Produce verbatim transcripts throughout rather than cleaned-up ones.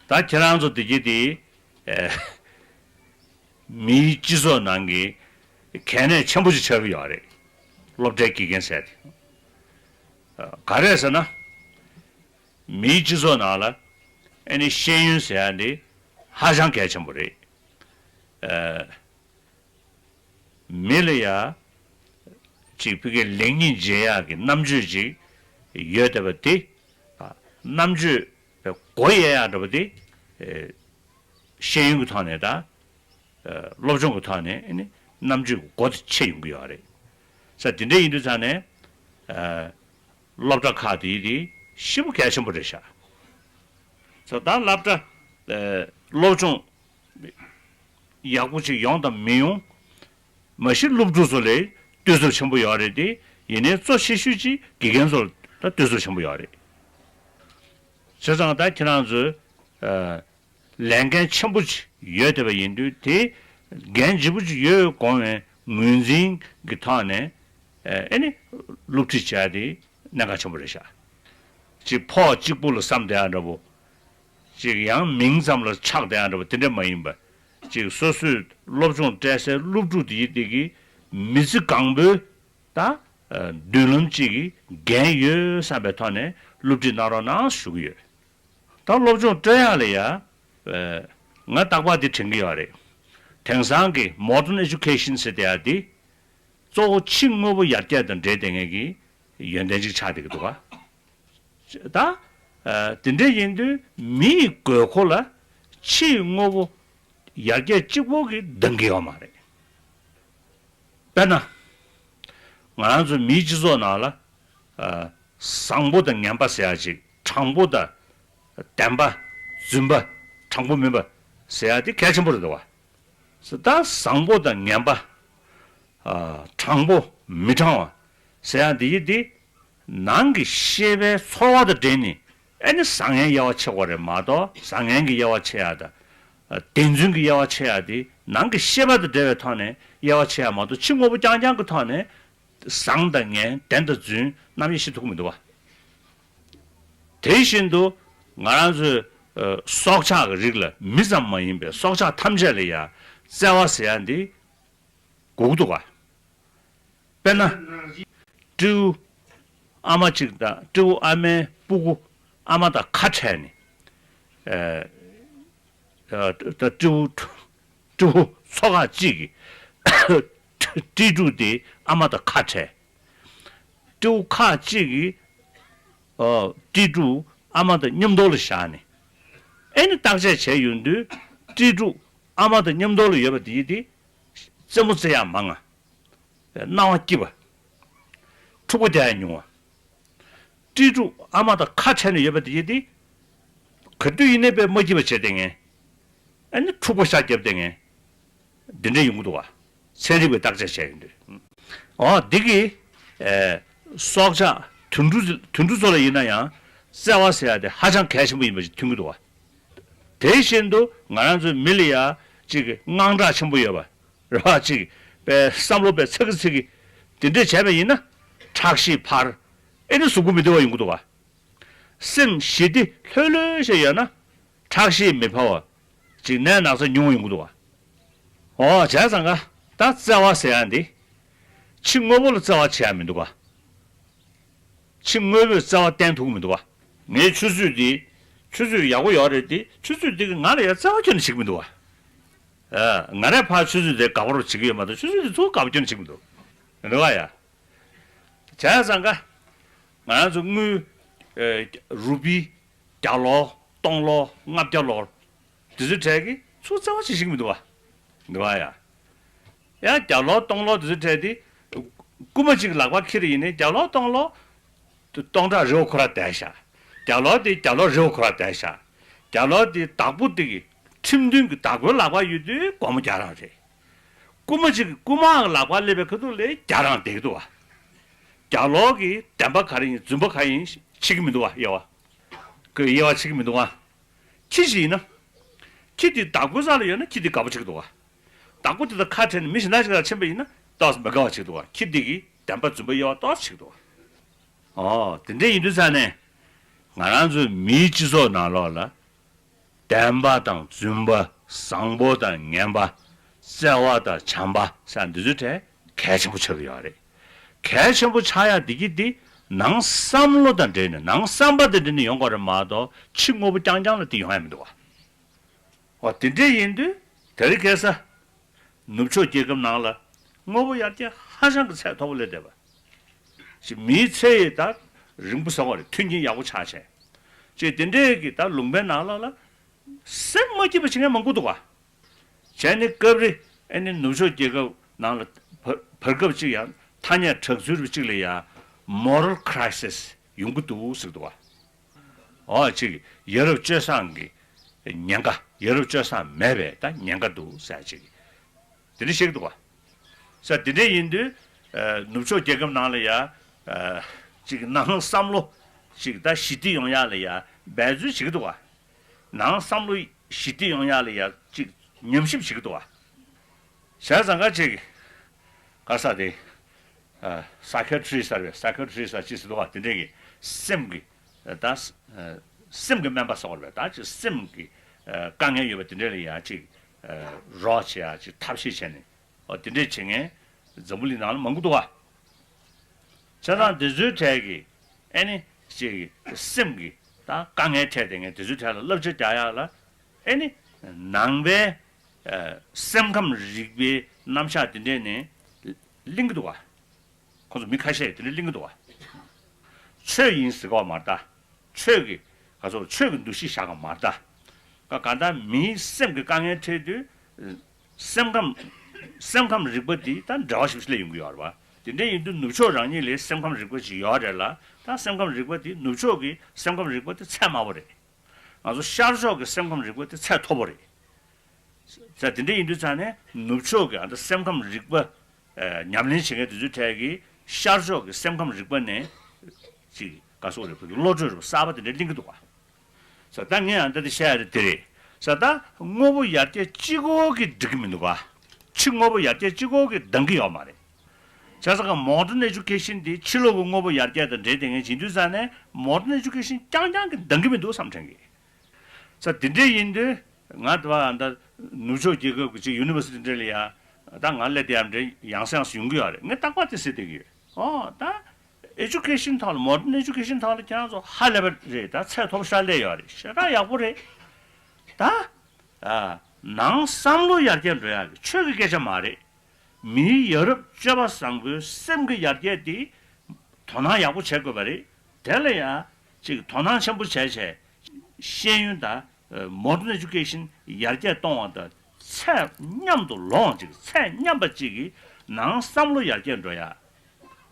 ད་ཁྱེད་རང་ཚོ་བདེ་སྐྱིད་དེ་ཨེ། མིའི་སྤྱི་ཚོགས་ནང་གི་གལ་གནད་ཆེན་པོ་ཞིག་ཆགས་ཀྱི་ཡོད་རེད། སློབ་གྲྭའི་དགེ་རྒན་ཟེར་དེ། ག་རེ་ཟེར་ན། མིའི་སྤྱི་ཚོགས་ནང་ལ་ཨེ་ནི་ཤེས་ཡོན་ཟེར་ཡ་འདི་ཧ་ཅང་གལ་ཆེན་པོ་རེད། ཨ། མི་ལ་ཡ་ཅིག་ཕ་གིའི་ལེགས་ཉེས་འབྱེད་ཡག་གི་རྣམ་དཔྱོད་ཅིག་ཡོད་བསྡད་པ་དེ། ཨ། རྣམ་དཔྱོད་སྒོ་དབྱེ་ཡག་འདྲ་པོ་དེ། ཨེ། ཤེས་ཡོན་གྱི་ཐོག་ནས་དང་། ཨ། སློབ་སྦྱོང་གི་ཐོག་ནས་ཨེ་ནི་རྣམ་དཔྱོད་ཀྱི་སྒོ་དེ་ཕྱེ་ཡོང་གི་ཡོད་རེད། ས་དེ་འདྲ་ཡིན་དུས་ཙང་ནས། ཨ། སློབ་གྲྭ་ཁག་དེ་དེ་ཞེ་པོ་གལ་ཆེན་པོ་རེད་ཤག་ས་ད་སློབ་གྲྭ། ཨ། སློབ་སྦྱོང་ཡག་པོ་ཅིག་ཡོང་དང་མི་ཡོང་། མ་གཞི་སློབ་ཕྲུག་ཚོ་ལ་གཏོད་ཚོར་ཆེན་པོ་ཡོད་རེད་དེ། ཡིན་ནའི་གཙོ་ཆེ་ཤོས་ཅིག་དགེ་རྒན་ཚོ་ལ་ད་གཏོད་ཚོར་ཆེན་པོ་ཡོད་རེད། བྱས་ཙང་ད་ཁྱེད་རང་ཚོས། ཨ། ལས་འགན་ཆེན་པོ་ཅིག་ཡོད་བསྡད་པ་ཡིན་དུས་དེ་འགན་ལྗིད་པོ་ཅིག་ཡོད་དགོངས་པའི་ངོས་འཛིན་གྱི་ཐོག་ནས། ཨ། ཨེ་ནི་སློབ་ཁྲིད་བྱས་ཏེ་གནད་འགག་ཆེན་པོ་རེད་ཤག་ཅིག་ཕོགས་གཅིག་པུ་ལ་བསམ་བསྡད་ཡ་འདྲ་པོ། ཅིག་ཡང་མིང་ཙམ་ལ་ཆགས་བསྡད་ཡ་འདྲ་པོ་དེ་འདྲ་མ་ཡིན་པ། ཅིག་སོ་སོས་སློབ་སྦྱོང་སྤྲད་སའི་སློབ་ཕྲུག་དེ་ཡི་དེ་གི་མི་ཚེ་གང་པོའི་ད། ཨ། མདུན་ལམ་གཅིག་གི་འགན་ཡོད་བསམ་པའི་ཐོག་ནས་སློབ་ཁྲིད་གནང་རོགས་གནང་ཞུ་གི་ཡོད། ད་སློབ་སྦྱོང་སྤྲོད་ཡག་ལ་ཡ། ཨ། ང་རྟག་པར་འདི་དྲན་གྱི་ཡོད་རེད། དེང་སང་གི་Modern Education ཟེར་བསྡད་ཡ་འདི། གཙོ་བོ་ཕྱི་དངོས་པོ་ཡར་རྒྱས་དང་འབྲེལ་བསྡད་མཁན་གྱི་ཡོན་ཏན་ཅིག་ཆགས་བསྡད་ཀྱི་འདུག་ག་ད། ཨ། དེ་འདྲ་ཡིན་དུས་མི་ཡི་དགོས་མཁོ་ལ་ཕྱིའི་དངོས་པོ་ཡར་རྒྱས་གཅིག་པོ་གིས་འདང་གི་ཡོད་མ་རེད། དཔེར་ན། ང་རང་ཚོ་མིའི་སྤྱི་ཚོགས་ནང་ལ། ཨ། བཟང་པོ་དང་ངན་པ་ཟེར་ཡ་ཅིག་དྲང་པོ་དང་བདེན་པ། རྫུན་པ། དྲང་པོ་མིན་པ་ཟེར་ཡ་དེ་གལ་ཆེན་པོ་རེད་འདུག་བ། ད་བཟང་པོ་དང་ངན་པ། ཨ། དྲང་པོ་མི་དྲང་བ་ཟེར་ཡ་འདི་ཡི་འདི། ནང་གི་ཤེས་པའི་ཚོར་བ་དང་འབྲེལ་ནས་ཨེ་ནི་བཟང་ངན་དབྱེ་བ་ཕྱེ་དགོས་རེད་མ་གཏོགས། བཟང་ངན་གྱི་དབྱེ་བ་ཕྱེ་ཡག་དང་། བདེན་རྫུན་གྱི་དབྱེ་བ་ཕྱེ་ཡག་དེ་ནང་གི་ཤེས་པ་དང་འབྲེལ་བའི་ཐོག་ནས་དབྱེ་བ་ཕྱེ་ཡག་མ་གཏོགས། ཕྱི་དངོས་པོ་རྐྱང་རྐྱང་གི་ཐོག་ནས་བཟང་དང་ངན། བདེན་དང་རྫུན་རྣམ་དབྱེ་ཕྱེ་ཐུབ་ཀྱི་མི་འདུག་བ། དེ་བཞིན་དུ་ང་རང་ཚོའི། ཨ། སྲོག་ཆགས་ཀྱི་རིགས་ལ། མི་ཙམ་མ་ཡིན་པའི་སྲོག་ཆགས་ཐམས་ཅད་ལ་ཡང་བརྩེ་བ་ཟེར་ཡག་འདི་དགོས་ཀྱི་འདུག་ག་དཔེར་ན། སྤྲེའུ་ཨ་མ་གཅིག་དང་། སྤྲེའུ་ཨ་མའི་སྤུ་གུ་ཨ་མ་དང་ཁ་བྲལ་ནས། ཨ། ད་སྤྲེའུ། སྤྲེའུ་ཚོ་ཁག་གཅིག་གིས་སྤྲེལ་ཕྲུག་དེ་ཨ་མ་དང་ཁ་བྲལ། སྤྲེའུ་ཁག་གཅིག་གིས། ཨ། སྤྲེལ་ཕྲུག་ཨ་མ་དང་མཉམ་དུ་ལ་བཞག་ནས། ཨེ་ནི་བརྟག་དཔྱད་བྱས་ཡོང་དུས། སྤྲེལ་ཕྲུག་ཨ་མ་དང་མཉམ་དུ་ལ་ཡོད་པ་དེ་ཡི་དེ་རྩེད་མོ་རྩེ་ཡག་མང་ང་། སྣང་བ་སྐྱིད་པ། འཁྲུག་པ་རྒྱག་ཡག་ཉུང་བ། སྤྲེལ་ཕྲུག་ཨ་མ་དང་ཁ་བྲལ་ནས་ཡོད་པ་དེ་ཡི་དེ། ག་དུས་ཡིན་ནའི་དཔེ་མ་སྐྱིད་པ་བྱས་བསྡད་མཁན། ཨ་ནི་འཁྲུག་པ་ཤ་རྒྱབ་བསྡད་མཁན། འདི་འདྲ་ཡོང་གི་འདུག་བ། ཚན་རིག་པས་བརྟག་དཔྱད་བྱས་ཡོང་དུས། འོ། འདི་གི། ཨེ། སྲོག་ཆགས་དུད་འགྲོ། དུད་འགྲོ་ཚོ་ལ་ཡིན་ན་ཡང་བརྩེ་བ་ཟེར་ཡག་དེ་ཧ་ཅང་གལ་ཆེན་པོ་ཡིན་པ་ཞིག་མཐོང་གི་འདུག་བ། དེ་བཞིན་དུ་ང་རང་ཚོའི་མི་ལ་ཡ་ཅིག་དངངས་སྐྲག་ཆེན་པོ་ཡོད་པ། རེད་བ། ཅིག་པའི་བསམ་བློ་པའི་ཚ་གི་ཚ་གི་དེ་འདྲས་བྱས་པ་ཡིན་ན། ཁྲག་ཤེད་འཕར། ཨེ་ནི་གཟུགས་པོ་མི་བདེ་བ་ཡོང་གི་འདུག་བ། སེམས་ཞི་བདེ་ལྷོད་ལྷོད་ཞིག་ཡོད་ན། ཁྲག་ཤེད་མི་འཕར་བ། ཅིག་ནད་ན་ཚ་ཉུང་བ་ཡོང་གི་འདུག་བ། འོ། བྱས་ཙང་ཀ་ད་བརྩེ་བ་ཟེར་ཡག་འདི་ཕྱི་དངོས་པོ་ལ་བརྩེ་བ་བྱེད་ཡག་མི་འདུག་ག་ཕྱི་དངོས་པོས་བརྩེ་བ་བསྟན་ཐུབ་ཀྱི་མི་འདུག་ག་ངའི་ཆུ་ཚོད་འདི། ཆུ་ཚོད་ཡག་པོ་ཡོད་རེད་དེ། ཆུ་ཚོད་འདི་གིས་ང་ལ་ཡང་བརྩེ་བ་ཁྱོན་ནས་བྱེད་ཀྱི་མི་འདུག་ག་ཨ། ང་རས་ཕར་ཆུ་ཚོད་དེ་དགའ་པོ་རུ་བྱེད་ཀྱི་ཡོད་མ་གཏོགས། ཆུ་ཚོད་དེ་ཚུར་དགའ་པོ་ཁྱོན་ནས་བྱེད་ཀྱི་མི་འདུག་འདུག་ག་ཡ། བྱས་ཙང་ཀ་ང་རང་ཚོ་དངུལ། ཨེ། རུ་པི། བརྒྱ་ལོར། སྟོང་ལོར། ལྔ་བརྒྱ་ལོར། དེ་ཚོའི་གྲས་ཀྱིས་ཚུར་བརྩེ་བ་ཅིག་བྱེད་ཀྱི་མི་འདུག་བ། འདུག་བ་ཡ། ཡ། བརྒྱ་ལོར་སྟོང་ལོར་དེ་ཚོའི་གྲས་དེ། རྐུན་མ་ཅིག་ལག་པར་འཁྱེར་ཡིན་ནའི་བརྒྱ་ལོར་སྟོང་ལོར་སྟོང་ཕྲག་རེ་བ་ཁོ་རང་བསྡད་ཤག་བརྒྱ་ལོར་དེ་བརྒྱ་ལོར་རེ་བ་ཁོ་རང་བསྡད་ཤག་བརྒྱ་ལོར་དེ་བདག་པོ་དེ་གི་ཁྲིམས་མཐུན་གྱི་བདག་པོའི་ལག་པར་ཡོད་དུས་སྒོར་མོ་བརྒྱ་རང་རེད། རྐུན་མ་ཅིག་གིས་རྐུན་མའི་ལག་པར་སླེབས་པའི་ཁ་ཐུག་ལ་བརྒྱ་རང་བསྡད་ཀྱི་འདུག་བ། བརྒྱ་ལོར་གྱི་བདེན་པ་ག་རེ་ཡིན། རྫུན་པ་ག་རེ་ཡིན་ཤེས་ཀྱི་མི་འདུག་བ། དབྱེ་བ། ཁོས་དབྱེ་བ་ཕྱེ་གི་མི་འདུག་ཨ། ཁྱི་ཞིག་ཡིན་ན། ཁྱི་དེ་བདག་པོའི་རྩ་ལ་ཡོད་ན་ཁྱི་དེ་དགའ་པོ་བྱེད་ཀྱི་འདུག་ཨ། བདག་པོ་དེ་དང་ཁ་བྲལ་ནས་མི་གཞན་དག་ཅིག་ལ་ཕྱིན་པ་ཡིན་ན་ཏོག་ཙམ་མི་དགའ་བ་བྱེད་ཀྱི་འདུག་ཨ། ཁྱི་དེ་གིས་བདེན་པ་རྫུན་པ་དབྱེ་བ་ཏོག་ཙམ་ཕྱེ་གི་འདུག་ཨ། ཨོ། དེ་འདྲ་ཡིན་དུས་ཙང་ནས་ང་རང་ཚོའི་མིའི་སྤྱི་ཚོགས་ནང་ལོགས་ལ་ བདེན་པ་དང་རྫུན་པ། བཟང་པོ་དང་ངན་པ། བརྩེ་བ་དང་བྱམས་པ་ཟེར་འདི་ཚོའི་གྲས་གལ་ཆེན་པོ་ཆགས་ཀྱི་ཡོད་རེད། གལ་ཆེན་པོ་ཆགས་ཡ་འདི་གི་འདི་ནང་བསམ་བློ་དང་འབྲེལ་ནས། ནང་བསམ་པ་དང་འབྲེལ་ནས་ཡོང་དགོས་རེད་མ་གཏོགས། ཕྱི་དངོས་པོ་རྐྱང་རྐྱང་ལ་འདི་ཡོང་ཡ་མི་འདུག་བ། འོ་དེ་འདྲ་ཡིན་དུས་དེ་རིང་ཁ་སང་ནུབ་ཕྱོགས་རྒྱལ་ཁབ་ནང་ལ་དངོས་པོ་ཡར་རྒྱས་ཧ་ཅང་གི་ཚད་མཐོ་པོ་སླེབས་བསྡད་པ། ཅིག་མིའི་ཚེ་ཡི་ད་རིང་པོ་ཟེར་བ་རེད། མཐུན་རྐྱེན་ཡག་པོ་ཆགས་བྱས། ཅིག་དེ་འདྲས་ཀྱི་ད་ལུང་པའི་ནང་ལོགས་ལ་སེམས་མ་སྐྱིད་པ་བྱེད་མཁན་མང་པོ་འདུག་ག་བྱས་ནས་སྐབས་རེ་ཨ་ནི་ནུབ་ཕྱོགས་རྒྱལ་ཁབ་ནང་ལ་བར་བར་སྐབས་ཅིག་ཡང་ཐ་སྙད་གྲགས་ཚུལ་རུ་ཅིག་ལ་ཡ་moral crisis ཡོང་གི་འདུག་ཟེར་གི་འདུག་བ། འོ་ཅིག་ཡ་རབས་སྤྱོད་བཟང་གི་ཉེན་ཁ། ཡ་རབས་སྤྱོད་བཟང་མེད་པའི་ད་ཉེན་ཁ་འདུག་ཟེར་ཅིག་དེ་འདྲ་བཤད་ཀྱི་འདུག་བ། ཟེར་དེ་འདྲ་ཡིན་དུས་ཨ་ནུབ་ཕྱོགས་རྒྱལ་ཁབ་ནང་ལ་ཡ་ཨ་ཅིག་ནང་བསམ་བློ་ཅིག་ད་ཞི་བདེ་ཡོང་ཡ་ལ་ཡ་འབད་རྩོལ་བྱེད་ཀྱི་འདུག་བ། ནང་བསམ་བློ་ཞི་བདེ་ཡོང་ཡ་ལ་ཡ་ཅིག་ཉམས་ཞིབ་བྱེད་ཀྱི་འདུག་བ། བྱས་ཙང་ཀ་ཅིག་ག་ས་དེ་ཨ་psychiatrist ཟེར་བའི་psychiatrist ཟེར་ཅིག་ཟེར་འདུག་བ། དེ་འདྲས་ཀྱི་སེམས་ཀྱི་ཨ་ད་ཨ་སེམས་ཀྱི་སྨན་པ་ཟེར་བ་རེད་པས། ད་ཅིག་སེམས་ཀྱི་ཨ་དཀའ་ངལ་ཡོད་པ་དེ་འདྲས་ལ་ཡ་ཅིག་ཨ་རོགས་བྱེད་ཡ་ཅིག་ཐབས་ཤེས་བྱས་ནས། འོ་དེ་འདྲས་བྱེད་མཁན་འཛམ་བུ་གླིང་ནང་ལ་མང་པོ་འདུག་བ། བྱས་ཙང་དེ་ཚོའི་གྲས་ཀྱི་ཨ་ནི་ཅིག་སེམས་ཀྱི་ད་དཀའ་ངལ་འཕྲད་བསྡད་མཁན་དེ་ཚོའི་གྲས་ལ་བསླབ་བྱ་རྒྱག་ཡག་ལ་ཨ་ནི་ནང་པའི་ཨ་སེམས་ཁམས་རིག་པའི་རྣམ་གཞག་དེ་འདྲས་ནས་གླེང་གི་འདུག་བ། ཁོང་ཚོ་མི་ཁ་ཤས་དེ་འདྲས་གླེང་གི་འདུག་བ། ཆོས་ཡིན་ཟེར་གོ་མ་རེད་ད། ཆོས་ཀྱི་ག་ཚོད་ཆོས་ཀྱི་འདུ་ཤེས་བཞག་ག་མ་རེད་ད། ཀ་ག་ད་མིའི་སེམས་ཀྱི་དཀའ་ངལ་འཕྲད་དུས་སེམས་ཁམས་སེམས་ཁམས་རིག་པ་འདི་ད་འབྲེལ་བ་ཞིབ་ཞིབ་ལ་ཡོང་གི་ཡོད་རེད་བ། དེ་འདྲ་ཡིན་དུས་ནུབ་ཕྱོགས་རང་ཉིད་ལ་སེམས་ཁམས་རིག་པ་ཅིག་ཡོད་རེད་ལ། ད་སེམས་ཁམས་རིག་པ་འདི་ནུབ་ཕྱོགས་ཀྱི་སེམས་ཁམས་རིག་པ་འདི་ཚད་དམའ་བོ་རེད། ང་ཚོ་ཤར་ཕྱོགས་ཀྱི་སེམས་ཁམས་རིག་པ་འདི་ཚད་མཐོ་པོ་རེད། ས་དེ་འདྲ་ཡིན་དུས་ཙང་ནས་ནུབ་ཕྱོགས་ཀྱི་ཨ་ད་སེམས་ཁམས་རིག་པ་ཨ་ཉམས་ལེན་བྱེད་མཁན་དེ་ཚོའི་གྲས་ཀྱིས་ཤར་ཕྱོགས་ཀྱི་སེམས་ཁམས་རིག་པ་ནས་ཅིག་ག་སོགས་རེད། བུ་གི་བློ་གྲོས་རུ་གསར་པ་དེ་འདྲ་གླེང་གི་འདུག་ག་ས་ད་ངས་ཨ་ད་དེ་བཤད་ཡ་དེ་དེ་རེད། ས་ད་དངོས་པོ་ཡར་རྒྱས་གཅིག་པོ་གིས་འགྲིག་གི་མི་འདུག་ག་ཕྱི་དངོས་པོ་ཡར་རྒྱས་གཅིག་པོ་གིས་འདང་གི་ཡོད་མ་རེད། བྱས་ཙང་ཀ་modern education དེ་ཕྱི་ལོགས་ཀྱི་དངོས་པོ་ཡར་རྒྱས་དང་འབྲེལ་བསྡད་མཁན་ཡིན་དུས་ཙང་ནས་modern education རྐྱང་རྐྱང་གིས་འདང་གི་མི་འདུག་བསམ་དྲན་གི་ས་དེ་འདྲ་ཡིན་དུས་ང་དེ་བ་ད་ནུབ་ཕྱོགས་རྒྱལ་ཁབ་ཀྱི་ཅིག་university འདྲ་ལ་ཡ་ད་ང་སླེབས་དེ་ཡང་འདྲ་ཡང་སེ་ཡང་སེ་ཡོང་གི་ཡོད་རེད། ངས་རྟག་པར་དེ་ཟེར་བསྡད་ཀྱི་ཡོད། ཨོ་ད་education ཐོག་ལ་modern education ཐོག་ལ་ཁྱེད་རང་ཚོ་ཧ་ལས་པ་རེད། ད་ཚད་མཐོ་པོ་ཤར་སླེབས་ཡོད་རེད། ཞེ་དྲག་ཡག་པོ་རེད། ད་ཨ་ནང་བསམ་བློ་ཡར་རྒྱས་འགྲོ་ཡག་གི་ཆོས་ཀྱི་སྐད་ཆ་མ་རེད། མིའི་ཡ་རབས་སྤྱོད་པ་བཟང་པོའི་སེམས་ཀྱི་ཡར་རྒྱས་དེ་དོ་སྣང་ཡག་པོ་བྱེད་དགོས་པ་རེད། དེ་ལ་ཡང་ཅིག་དོ་སྣང་ཆེན་པོ་བྱས་བྱས་ཤེས་ཡོན་དང་modern education ཡར་རྒྱས་གཏོང་བ་དང་ཚད་མཉམ་དུ་ལོངས་ཅིག་ཚད་མཉམ་པ་ཅིག་གིས་ནང་བསམ་བློ་ཡར་རྒྱས་འགྲོ་ཡ།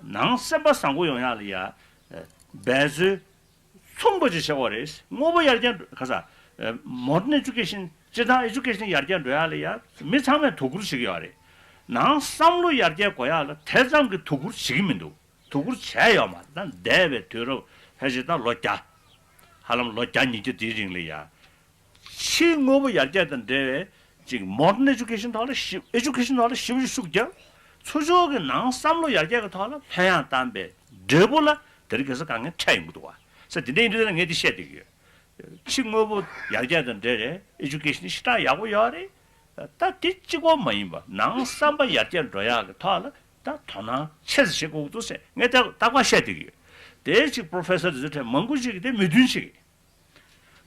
ནང་སེམས་པ་བཟང་པོ་ཡོང་ཡ་ལ་ཡ་འབད་རྩོལ་མཚུངས་པ་ཅིག་བྱེད་དགོས་རེད། དངོས་པོ་ཡར་རྒྱས་འགྲོ་ག་ས་modern education སྤྱིར་བཏང་education ཡར་རྒྱས་འགྲོ་ཡ་ལ་ཡ་མི་ཚང་མས་དོ་ཁུར་བྱེད་ཀྱི་ཡོད་རེད། ནང་བསམ་བློ་ཡར་རྒྱས་དགོས་ཡ་ལ་དེ་ཙམ་གྱི་དོ་ཁུར་བྱེད་ཀྱི་མི་འདུག་དོ་ཁུར་བྱས་ཡོད་མ་རེད། ད་འདས་པའི་དུས་རབས་ཕལ་ཆེར་ད་ལོ་བརྒྱ། ཧ་ལམ་ལོ་བརྒྱ་ཉིས་བརྒྱ་དེའི་རིང་ལ་ཡ། ཕྱིའི་དངོས་པོ་ཡར་རྒྱས་དང་འབྲེལ་བའི་ཅིག་modern education ཐོག་ལ་ཞིབ་education ཐོག་ལ་ཞིབ་ཞིབ་ཤུགས་རྒྱབ། ཚུར་ཕྱོགས་ཀྱི་ནང་བསམ་བློ་ཡར་རྒྱས་ཀྱི་ཐོག་ལ་ལྷོད་ཡངས་བཏང་པའི་འབྲས་བུ་ལ་དེ་རིང་ཁ་སང་དཀའ་ངལ་འཕྲད་ཡོང་གི་འདུག་བ། ས་དེ་འདྲ་ཡིན་དུས་ད་ངས་འདི་བཤད་བསྡད་ཀྱི་ཡོད། ཕྱི་དངོས་པོ་ཡར་རྒྱས་དང་འབྲེལ་བའི་education ཞེ་དྲག་ཡག་པོ་ཡོད་རེད། ད་དེ་གཅིག་པོ་མ་ཡིན་པ་ནང་བསམ་པ་ཡར་རྒྱས་འགྲོ་ཡག་གི་ཐོག་ལ་ད་དོ་སྣང་ཆེ་ཙམ་བྱེད་དགོས་ཀྱི་འདུག་ཟེར་ངས་ད་རྟག་པར་བཤད་བསྡད་ཀྱི་ཡོད། དེའི་ཅིག་professor དེ་ཚོ་གྲས་མང་པོ་ཞིག་གིས་དེ་མོས་མཐུན་བྱེད་ཀྱི།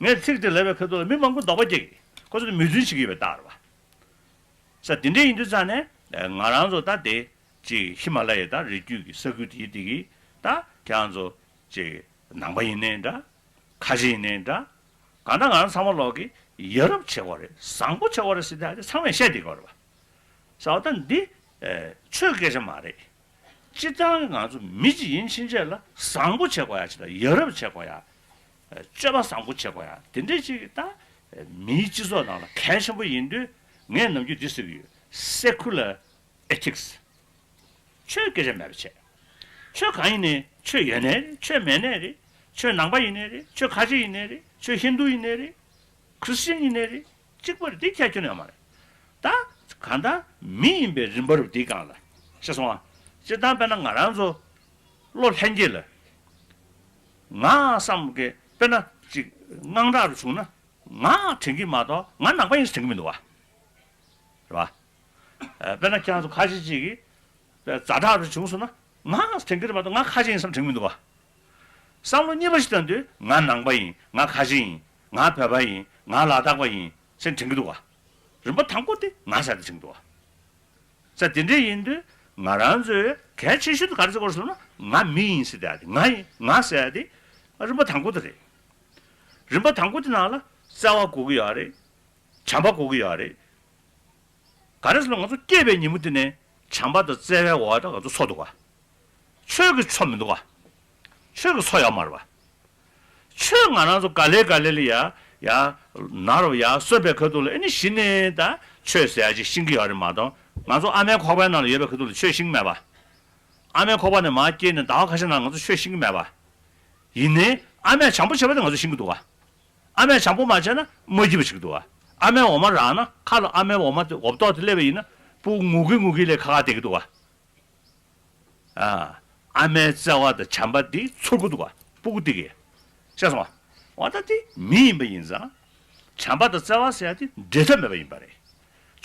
ངས་ཚིག་དེ་ལབ་པའི་ཁ་ཐུག་ལ་མི་མང་པོ་དོགས་པ་སྐྱེ་གི། ཁོ་ཚོ་མོས་མཐུན་བྱེད་ཀྱི་ཡོད་པའི་རྟགས་རེད་བ། ས་དེ་འདྲ་ཡིན་དུས་ཙང་ནས་ང་རང་ཚོ་ད་དེ་ཅིག་ཧི་མ་ལ་ཡའི་ད་རི་རྒྱུད་ཀྱི་ས་ཁུལ་དེ་དེ་གི་ད་ཁྱེད་རང་ཚོ་ཅིག་ནང་པ་ཡིན་ནའི་འདྲ། ཁ་ཆེ་ཡིན་ནའི་འདྲ། གང་ལྟར་ང་རང་ཚང་མ་ལོག་གི་ཡ་རབས་བྱེད་དགོས་རེད། བཟང་པོ་བྱེད་དགོས་རེད་ཟེར་ཏེ་ཚང་མས་བཤད་བསྡད་ཀྱི་ཡོད་རེད་བ། ས་འོ་ད་འདི་ཆོས་སྐད་ཆ་མ་རེད། སྤྱིར་བཏང་གི་ང་ཚོ་མི་གཅིག་ཡིན་ཕྱིན་ཆད་ལ་བཟང་པོ་བྱེད་དགོས་ཡ་ཅིག་དང་ཡ་རབས་བྱེད་དགོས་ཡ། སྤྱོད་པ་བཟང་པོ་བྱེད་དགོས་ཡ་དེ་འདྲས་ཅིག་ད་མིའི་སྤྱི་ཚོགས་ནང་ལ་གལ་ཆེན་པོ་ཡིན་དུས་ངས་ནམ་རྒྱུན་འདི་ཟེར་གྱི་ཡོད། Secular ethics ཆོས་སྐད་ཆ་མེད་པ་བྱས། ཆོས་གང་ཡིན་ནའི་ཆོས་ཡོད་ནའི་རེད། ཆོས་མེད་ནའི་རེད། ཆོས་ནང་པ་ཡིན་ནའི་རེད། ཆོས་ཁ་ཆེ་ཡིན་ནའི་རེད། ཆོས་ཧིན་རྡུ་ཡིན་ནའི་རེད། ཁྲི་སི་ཅན་ཡིན་ནའི་རེད། གཅིག་པ་རེད། དེ་ཁྱད་ཁྱོན་ཡོད་མ་རེད། ད་གང་ལྟར་མི་ཡིན་པའི་རིམ་པ་རུ་དེའི་སྒང་ལ་ཤེས་སོང་ཨ། སྤྱིར་བཏང་དཔེར་ན་ང་རང་ཚོ་བློ་ལྷན་སྐྱེས་ལ་ང་བསམ་གི་དཔེར་ན་ཅིག་དངངས་སྐྲག་རུ་བྱུང་ན་ ང་དྲན་གྱི་མ་གཏོགས་ང་ནང་པ་ཡིན་ཟེར་དྲན་གྱི་མི་འདུག་བ། རེད་བ། ཨ། དཔེར་ན་ཁྱེད་རང་ཚོ་ཁ་ཤས་ཅིག་གིས་ཛ་དྲག་རུ་བྱུང་སོང་ན་ང་དྲན་གྱི་རེད་མ་གཏོགས་ང་ཁ་ཤས་ཡིན་བསམ་དྲན་གྱི་མི་འདུག་བ། བསམ་བློ་གཉིས་པ་ཞིག་བཏང་དུས་ང་ནང་པ་ཡིན། ང་ཁ་ཆེ་ཡིན། ང་བོད་པ་ཡིན། ང་ལ་དྭགས་པ་ཡིན་ཟེར་དྲན་གྱི་འདུག་བ། རིམ་པ་དང་པོ་དེ་ང་ཟེར་དེ་དྲན་གྱི་འདུག་བ། ས་དེ་འདྲ་ཡིན་དུས་ང་རང་ཚོས་གལ་ཆེ་ཤོས་དེ་ག་རེ་ཟེར་དགོས་རེད་ཟེར་ན། ང་མི་ཡིན་ཟེར་དེ་ང་ཡིན། ང་ཟེར་དེ་རིམ་པ་དང་པོ་དེ་རེད། རིམ་པ་དང་པོ་དེ་ནང་ལ་བརྩེ་བ་དགོས་ཀྱི་ཡོད་རེད། བྱམས་པ་དགོས་ཀྱི་ཡོད་རེད། ག་རེ་ཟེར་ན་ང་ཚོ་སྐྱེས་པའི་ཉིན་མོ་དེ་ནས་བྱམས་པ་དང་བརྩེ་བའི་འོག་ཏུ་ང་ཚོ་འཚོ་འདུག་ག་ཆོས་ཀྱི་འཚོ་མི་འདུག་ག་ཆོས་ཀྱི་འཚོ་ཡོད་མ་རེད་བ། ཆོས་ང་རང་ཚོ་ག་ལེ་ག་ལེ་ལ་ཡ་ཡ་ན་རོ་ཡ་གསོན་པའི་ཁ་ཐུག་ལ་ཨེ་ནི་གཞི་ནས་ད་ཆོས་ཟེར་ཡ་ཅིག་ཤེས་ཀྱི་ཡོད་རེད་མ་གཏོགས། ང་ཚོ་ཨ་མའི་ཁོག་པའི་ནང་ལ་ཡོད་པའི་ཁ་ཐུག་ལ་ཆོས་ཤེས་ཀྱི་མེད་པ། ཨ་མའི་ཁོག་པ་ནས་མར་སྐྱེས་ནས་ཟླ་བ་ཁ་ཤས་ནང་ང་ཚོ་ཆོས་ཤེས་ཀྱི་མེད་པ། ཡིན་ནའི་ཨ་མས་བྱམས་པོ་བྱས་པ་དེ་ང་ཚོ་ཤེས་ཀྱི་འདུག་ག་ཨ་མས་བྱམས་པོ་མ་བྱས་ན་མ་སྐྱིད་པ་བྱེད་ཀྱི་འདུག་ག་ཨ་མས་འོ་མ་རག་ན་ཁ་ལ་ཨ་མའི་འོ་མ་དེ་འོབ་ཏོག་དེ་སླེབས་པ་ཡིན་ན་སྤུ་གུ་ངུ་གི་ངུ་གི་ལས་ཁ་ཁ་བསྡད་ཀྱི་འདུག་ག་ཨ། ཨ་མའི་བརྩེ་བ་དང་བྱམས་པ་འདི་ཚོར་གྱི་འདུག་ག་སྤུ་གུ་འདི་གིས། ཤེས་སོང་ང་། འོ་ད་འདི་མི་ཡིན་པ་ཡིན་ཙང་། བྱམས་པ་དང་བརྩེ་བ་ཟེར་ཡ་དེ་འབྲལ་ཐབས་མེད་པ་ཡིན་པ་རེད།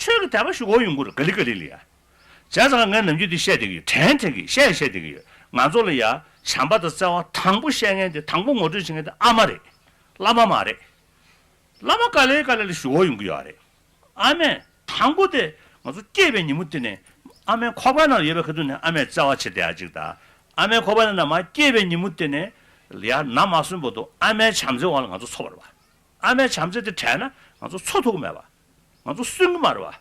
ཆོས་ཀྱི་དད་པ་ཞུ་དགོས་ཡོང་གི་རེད། ག་ལེ་ག་ལེ་ལ་ཡ། བྱས་ཙང་ངས་ནམ་རྒྱུན་འདི་བཤད་བསྡད་ཀྱི་ཡོད། དྲན་དྲན་གྱི་བཤད་བཤད་བསྡད་ཀྱི་ཡོད། ང་ཚོ་ལ་ཡ་བྱམས་པ་དང་བརྩེ་བ་དང་པོ་བཤད་མཁན་དེ་དང་པོ་ངོ་སྤྲོད་བྱེད་མཁན་དེ་ཨ་མ་རེད། བླ་མ་མ་རེད། བླ་མ་ག་ལེ་ག་ལེ་ལ་ཞུ་དགོས་ཡོང་གི་ཡོད་རེད། ཨ་མས་དང་པོ་དེ་ང་ཚོ་སྐྱེས་པའི་ཉིན་མོ་དེ་ནས་ཨ་མའི་ཁོག་པའི་ནང་ལ་ཡོད་པའི་ཁ་ཐུག་ནས་ཨ་མས་བརྩེ་བ་བྱེད་བསྡད་ཡ་ཅིག་དང་། ཨ་མའི་ཁོག་པའི་ནང་ནས་མར་སྐྱེས་པའི་ཉིན་མོ་དེ་ནས་ཡ་ན་མ་སོན་བར་དུ་ཨ་མའི་བྱམས་བརྩེའི་འོག་ལ་ང་ཚོ་འཚོ་བ་རེད་བ། ཨ་མའི་བྱམས་བརྩེ་དེ་བྲལ་ན་ང་ཚོ་འཚོ་ཐུབ་ཀྱི་མེད་པ། ང་ཚོ་གསོན་གྱི་མ་རེད་བ།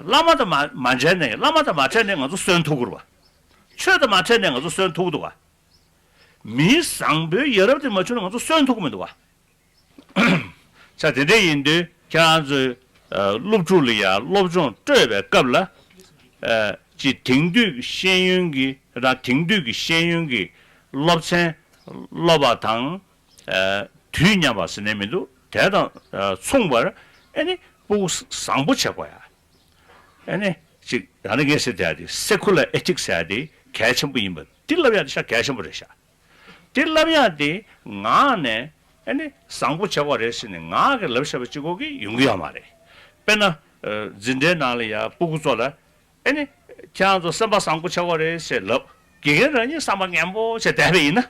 བླ་མ་དང་མ་མ་མཇལ་ནས། བླ་མ་དང་མ་འཕྲད་ནས་ང་ཚོ་གསོན་ཐུབ་ཀྱི་རེད་བ། ཆོས་དང་མ་འཕྲད་ནས་ང་ཚོ་གསོན་ཐུབ་ཀྱི་འདུག་བ། མི་བཟང་པོའི་ཡ་རབས་དེ་མ་བྱུང་ན་ང་ཚོ་གསོན་ཐུབ་ཀྱི་མི་འདུག་བ། ས་དེ་འདྲ་ཡིན་དུས་ཁྱེད་རང་ཚོས་ཨ་སློབ་ཕྲུག་ལ་ཡ་སློབ་སྦྱོང་སྤྲོད་པའི་སྐབས་ལ། ཨ་ཅིག་དེང་དུས་ཀྱི་ཤེས་ཡོན་གྱི་རང་དེང་དུས་ཀྱི་ཤེས་ཡོན་གྱི་སློབ་ཚན་སློབ་པ་དང་། ཨ་དུས་མཉམ་པ་ཟེར་ནས་མི་འདུག་དེ་དང་ཨ་མཚུངས་པར་ཨ་ནི་སྤུ་གུ་བཟང་པོ་བྱེད་དགོས་ཡ། ཨ་ནི་ཅིག་ད་ནི་ངས་ཟེར་བསྡད་ཡ་དེ་སེ་ཀུ་ལར་ཨེ་ཐིག་སི་ཟེར་ཡ་དེ་གལ་ཆེན་པོ་ཡིན་པ་འདི་ལབ་ཡ་དེ་ཤ་གལ་ཆེན་པོ་རེད་ཤག་དེ་ལབ་ཡ་དེ་ངག་ནས་ཨ་ནི་བཟང་པོ་བྱེད་དགོས་རེད་ཟེར་ནས་ངག་གིས་ལབ་བཞག་པ་གཅིག་པོ་གིས་ཡོང་གི་ཡོད་མ་རེད། དཔེར་ན་ཨ་འཛིན་གྲྭའི་ནང་ལ་ཡ་སྤུ་གུ་ཚོ་ལ་ཨ་ནི་ཁྱེད་རང་ཚོ་སེམས་པ་བཟང་པོ་བྱེད་དགོས་རེད་ཟེར་ལབ། དགེ་རྒན་རང་ཉིད་བསམ་པ་ངན་པོ་བྱས་བསྡད་པ་ཡིན་ན་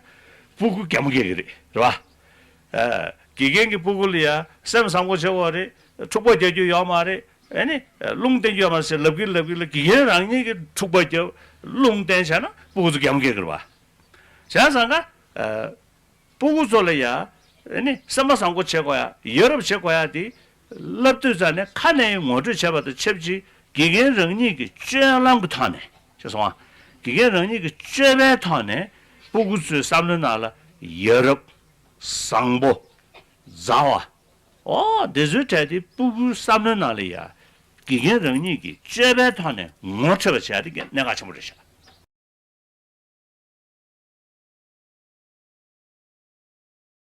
སྤུ་གུ་གད་མོ་བགད་ཀྱི་རེད། རེད་བ། ཨ་དགེ་རྒན་གྱིས་སྤུ་གུ་ལ་ཡ་སེམས་བཟང་པོ་བྱེད་དགོས་རེད། འཁྲུག་པ་རྒྱག་རྒྱུ་ཡོད་མ་རེད། ཨ་ནི་རླུང་བསྟན་རྒྱུ་ཡོད་མ་རེད་ཟེར་ལབ་ཀྱི་ལབ་ཀྱི་ལ་དགེ་རྒན་རང་ཉིད་ཀྱིས་འཁྲུག་པ་རྒྱབ། རླུང་བསྟན་བྱས་ན་སྤུ་གུ་ཚོ་གད་མོ་བགད་ཀྱི་རེད་བ། བྱས་ཙང་ཀ་ཨ་སྤུ་གུ་ཚོ་ལ་ཡ་ཨ་ནི་སེམས་པ་བཟང་པོ་བྱེད་དགོས་ཡ། ཡ་རབས་བྱེད་དགོས་ཡ་དེ་བསླབ་དུས་ཙ་ནས་ཁ་ནས་ངོ་སྤྲོད་བྱས་པ་དང་ཆབས་ཅིག་དགེ་རྒན་རང་ཉིད་ཀྱི་སྤྱོད་ལམ་གྱི་ཐོག་ནས། ཤེས་སོང་ང་། དགེ་རྒན་རང་ཉིད་ཀྱི་སྤྱོད་པའི་ཐོག་ནས་སྤུ་གུ་ཚོའི་བསམ་བློའི་ནང་ལ་ཡ་རབས། བཟང་པོ། མཛའ་བ། ཨོ་དེ་ཚོའི་གྲས་དེ་སྤུ་གུའི་བསམ་བློའི་ནང་ལ་ཡ། དགེ་རྒན་རང་ཉིད་ཀྱི་སྤྱོད་པའི་ཐོག་ནས་ངོ་འཕྲོད་པ་བྱས་ཏེ་གནད་འགག་ཆེན་པོ་རེད་ཤག